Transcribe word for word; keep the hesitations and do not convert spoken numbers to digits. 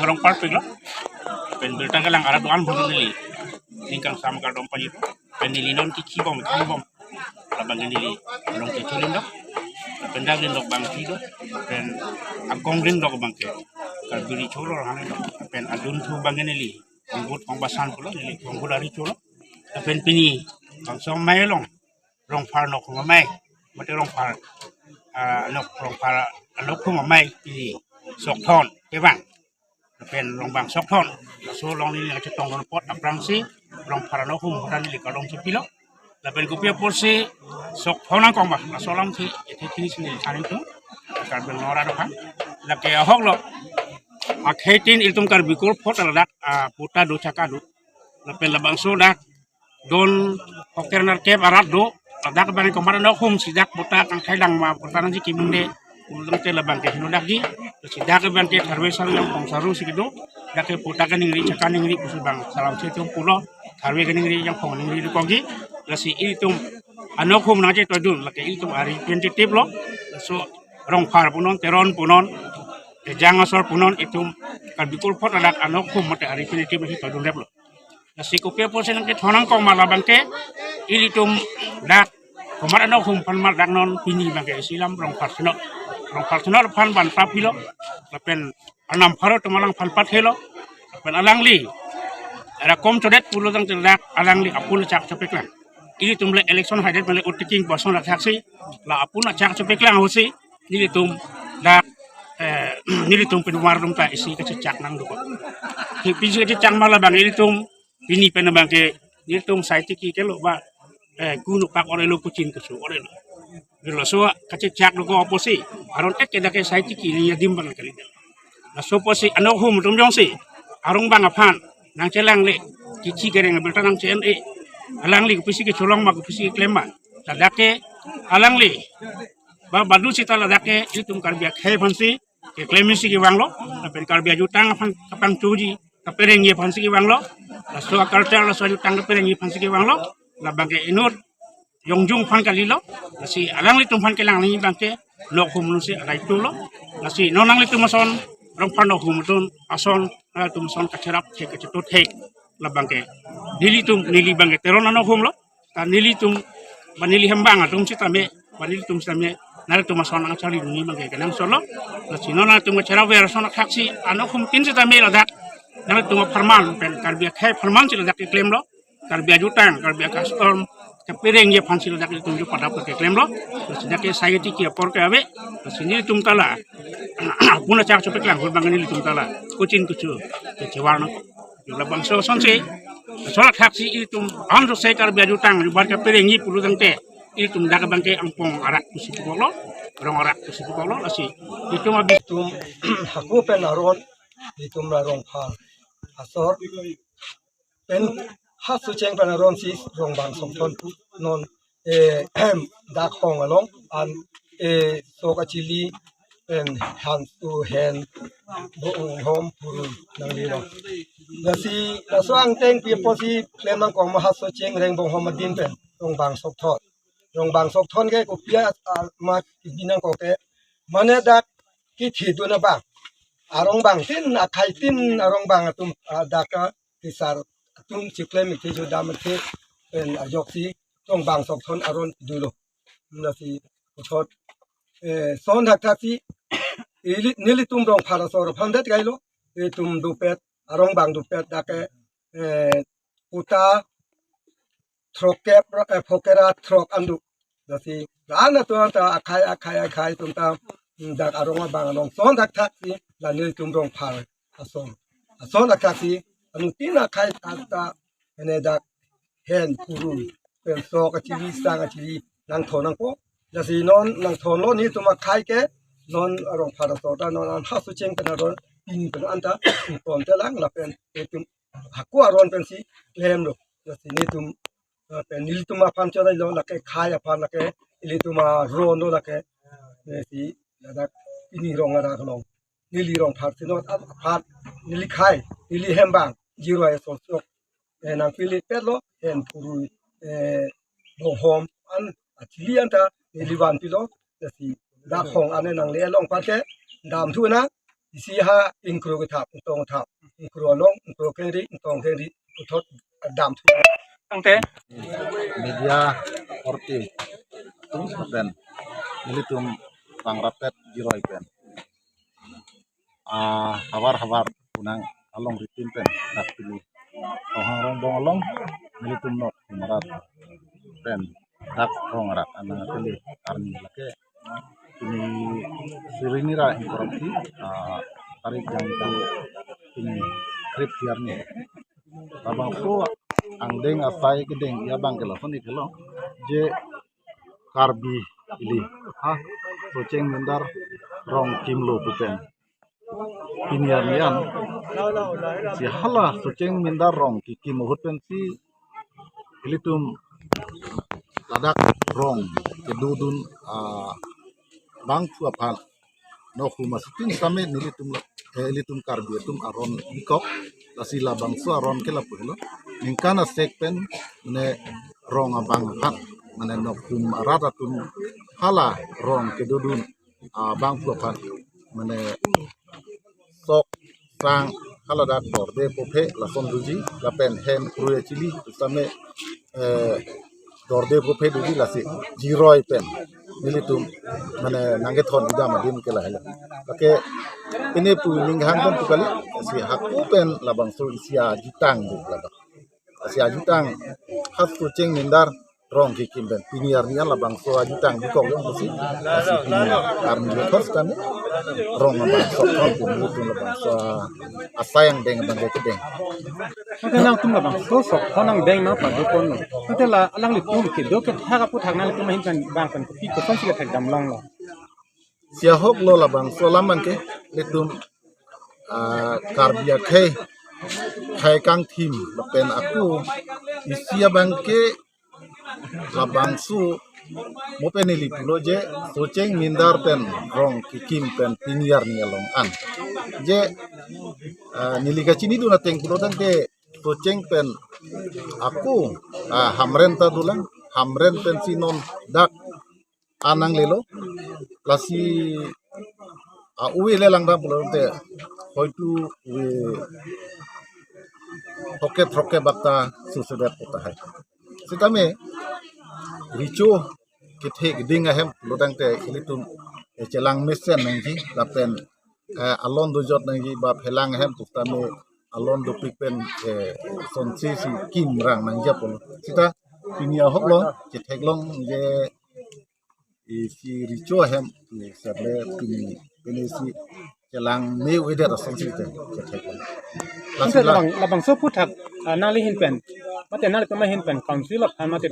Rongpar pik lo. Pen birta kelang arat do-an bom neli. Ningkangsam kardom pajir. Pen neli non kichi bom, thang bom. Labang ke neli rong kecho lindok. Pen dak lindok bang si do. Pen akong lindok bang ke. Karbi ri cholo hane do. Pen adun thu bang ke neli. Kongbut kongbasan pulo, neli kongbut ari cholo. Pen pini bangso amei along. Rongpar anokhum amei. Mate Rongpar, ah, anok, Rongpar anokhum amei pini. Sokthon, kevang. Pen Rongbang Sokthon. Laso along neli nangchetong apot aphrangsi Rongpar anokhum hotan neli kardom chepilo. Lapen kopi apotsi Sokthon nangkong ba, laso alam si, ete thini sini saning tu. Karbi Anglong arat aphan. Lake ahok lo. Akhei tin ilitum Karbi Kor Fort ladak, ah, patta do, chaka do. Lapen labangso dak don hoker nerkep arat do, ladak abang komat anokhum si dak patta kangthai lang ma patta nangji kimunde, ulung te labang ke hino dakji, si dak abang ke tharve saru jangphong saru si kedo, dak ke patta kaningri, chaka ningri, pusi bang salam si tum pulo, tharve kaningri, jangphong ningri dokokji, lasi ilitum anokhum nangchetoidun, lake ilitum a-representative lo, laso Rongpar punon, Teron punon, Ejang asor punon, itum Karbi Kor Fort ladak anokhum mate a-representative si toidun replo. Lasi kopi apotsi nangkethon nangkong ma labang ke ilitum dak komat anokhum aphan ma dak non pini abang ke isi alam Rongpar Senot. Rongpar Senot aphan ban prap pilo. Lapen anam pharo atum alangphan pathelo. Lapen alangli rakom chodet pulo tangte dak alangli apun achak chopeklang. Ilitum le election haidet male vote taking boson athaksi la apun achak chopeklang ahutsi nelitum dak, eh, nelitum pen umar atum ta isi kachechak nangdokok. Hi pisi kachechak ma labang ilitum pini pen abang ke nelitum sai tiki kelo ba, eh, kunu pak orelo, kuchin kusu orelo. Laso kachechak dokok apotsi aron ek ke dak ke sai tiki neli adim abang kali. Laso apotsi anokhum atum jongsi arong bang aphan nangchelang le kichi kereng abirta nangche-en e. Alangli kopisi kecholong ma, kopisi keklem ma. Ladak ke alangli ba badu sita ladak ke ilitum Karbi akhei aphansi keklem si kevanglo, lapen Karbi ajutang aphan kapangchoji kaperengji aphansi kevanglo, laso a-culture, laso ajutang kaperengji aphansi kevanglo, labang ke inut jongjung aphan kalilo, lasi alanglitum aphan kelang nangji abang ke nokhum lo si adai tulo, lasi non nanglitum ason, Rongpar nokhum atum ason, nanglitum ason kacherap thek, kacheto thek, labang ke nelitum, neli abang ke Teron anokhum lo, ta nelitum, ba neli hembang atum sitame, ba nelitum sitame, nanglitum ason nangcharli dunji abang ke kenangsot lo. Lasi non nanglitum kacherap ver ason athaksi anokhum tin sitame ladak nanglitum apharman pen Karbi akhei apharman si ladak keklemlo. Karbi ajutang, Karbi a-custom kaperengji aphansi ladak ilitum ju padap keklemlo. Lasi dak ke sai tiki apor ke ave. Lasi nelitum ta la apun achak chopeklang ahut abang nelitum ta la kuchin kusu kechevar nang. Labangso asonsi, laso athaksi ilitum anso se Karbi ajutang jubar kaperengji pulo tangte ilitum dak abang ke angpong arak pusi pukoklo, rong arak pusi pukoklo, lasi ilitum abi tum hako pen aron, ilitum la Rongpar asor pen haso cheng pen aron si Rongbang Sokthon pu non, eh, dak hong along an, eh, sok achili pen han su hen bo hom puru nanglelo. Lasi laso angteng pi apotsi klem nangkong ma haso cheng reng bonghom adin pen Rongbang Sokthon. Rongbang Sokthon ke kopi a, a, ma kibi nangkok ke mane dak kithi dun abang. Arong bang tin, akhei tin arong bang atum, a, dak a, kisar atum chiklem ithi judam ithi pen ajoksi Rongbang Sokthon aron dolo. Lasi puthot, eh, son thakthak si ili, nelitum Rongpar asor aphan det kailo. Itum dopet, arong bang dopet dak ke, eh, patta throkkep, eh, phokera throk an do. Lasi la-an atum ta akhei, akhei, akhei atum ta, mm, dak arong abang along son thakthak si la nelitum Rongpar ason, ason thakthak si anuttin akhei ta, ta ene dak hen puru pen sok achili sang achili nangthon nangpo. Lasi non nangthonlo nelitum akhei ke, non Rongpar asor ta non an haso cheng pen aron pini pen an ta thon te lang lapen itum hako aron pensi klemlo. Lasi nelitum, eh, pen nelitum aphan chorai lo lake khei aphan lake ilitum aron lo lake. Lasi ladak pini rong arak along neli Rongpar Senot aphan neli khei, neli hembang jiroi asor sok, eh, nangpili petlo, hen puru, eh, bonghom an achili an ta neli vanpilo. Lasi dak hong an nangle along pate damthu na Isi ha ingkro kethap, ingtong kethap, ingkro along, ingkro kengri, ingtong kengri, puthot dam thu. Tangte media korte atum pen nelitum pangrapet jiroi pen, ah, havar havar punang alongri atum pen dak pini Ronghang Rongbong along nelitum Nokkhum arat pen dak rong arat anang atele arni lake pini suri ni ra ingkoi ra phli, ah, tarik jangtu pini kre-phli arni. Labangso angdeng asai kedeng abang ke lason ik helo, je Karbi ili ha Socheng Mindar rong kimlo pu pen pini arni an si hala Socheng Mindar rong kekim ahut pensi ilitum ladak rong kedodun, ah, bangphu aphan Nokkhum asutin sitame nelitum la, eh, ilitum Karbi atum aron bikok, lasi labangso aron ke lapu helo. Ningkan asek pen mane rong abang aphan, mane Nokkhum arat atum hala rong kedodun, ah, bangphu aphan mane sok sang haladak dorde pophe lason doji, lapen hem krui achili sitame, eh, dorde pophe doji, lasi jiroi pen nelitum mane nangkethon idam adim ke lahelo. Lake pine pu ning hang pen pu kali, si hako pen labangso isi ajutang do labang. Si ajutang ha Socheng Mindar rong kekim pen pini arni an labangso ajutang bikok jong pusi, si pini arni le thos kami rong abang sok thon pu nelitum labangso asai angdeng abang ke kedeng. Mate nangtum labangso sok thon angdeng nangpado ponlo. Mate la alanglitum kedo kethak aputhak nanglitum ahin pen bang pen kopi kosonsi kethak damlonglo? Si ahok lo labangso alam abang ke ilitum, ah, Karbi akhei, khei kangthim lapen ako isi abang ke labangso mo pen neli pulo je Socheng Mindar pen rong kekim pen pini arni along an. Je, ah, neli kachinidun ateng pulo tangte Socheng pen ako, ah, Hamren ta dolang, Hamren pensi non dak an nanglelo, lasi, ah, ove le langdam pulote hoitu ove throkkep throkkep bak ta susedet pu tahai. Sitame recho kethe keding ahem pulo tangte ilitum, eh, chelang mesen nangji lapen, eh, alon dojot nangji ba phelang ahem pu sitame alon dopik pen, eh, sonsi si kimrang nangji apotlo. Sita pini ahok lo chetheklong je isi recho ahem tu seble pini, pini si chelang me-o-edet asonsi te chetheklong. Mate lasi la labang, labangso aputhak, ah, nangli ahin pen, mate nanglitum ahin pen council aphan mate